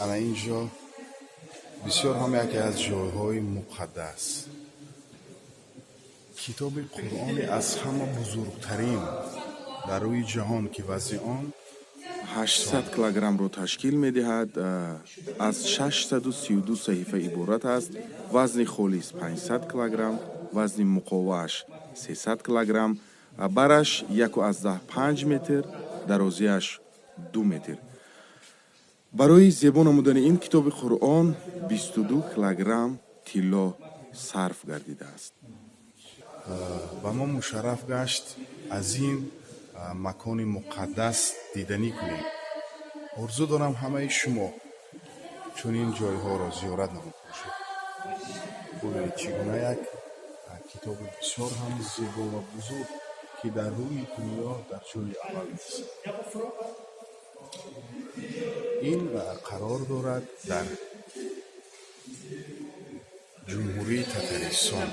Ана ин ҷо бисёр ҳам яке аз ҷойҳои муқаддас, китоби Қуръони аз ҳама бузургтарин дар рӯи ҷаҳон, ки вазни он 800 килограммро ташкил медиҳад, аз 632 саҳифа иборат аст. Вазни холис 500 килограмм, вазни муқовааш 300 килограмм, бараш 1,5 метр, дарозиаш 2 метр. Барои зебо намудани ин китоби Қуръон 22 килограмм тилло сарф гардидааст. Ба мо мушарраф гашт аз ин макони муқаддас диданӣ кунем. Орзу дорам, ҳамаи шумо чунин ҷойҳоро зиёрат намуда бошед. Бубинед, чӣ гуна як китоби бисёр ҳам зебо ва бузург, ки дар рӯи дунё дар ҷои аввал аст. Ин қарор дорад дар Ҷумҳурии Татаристон.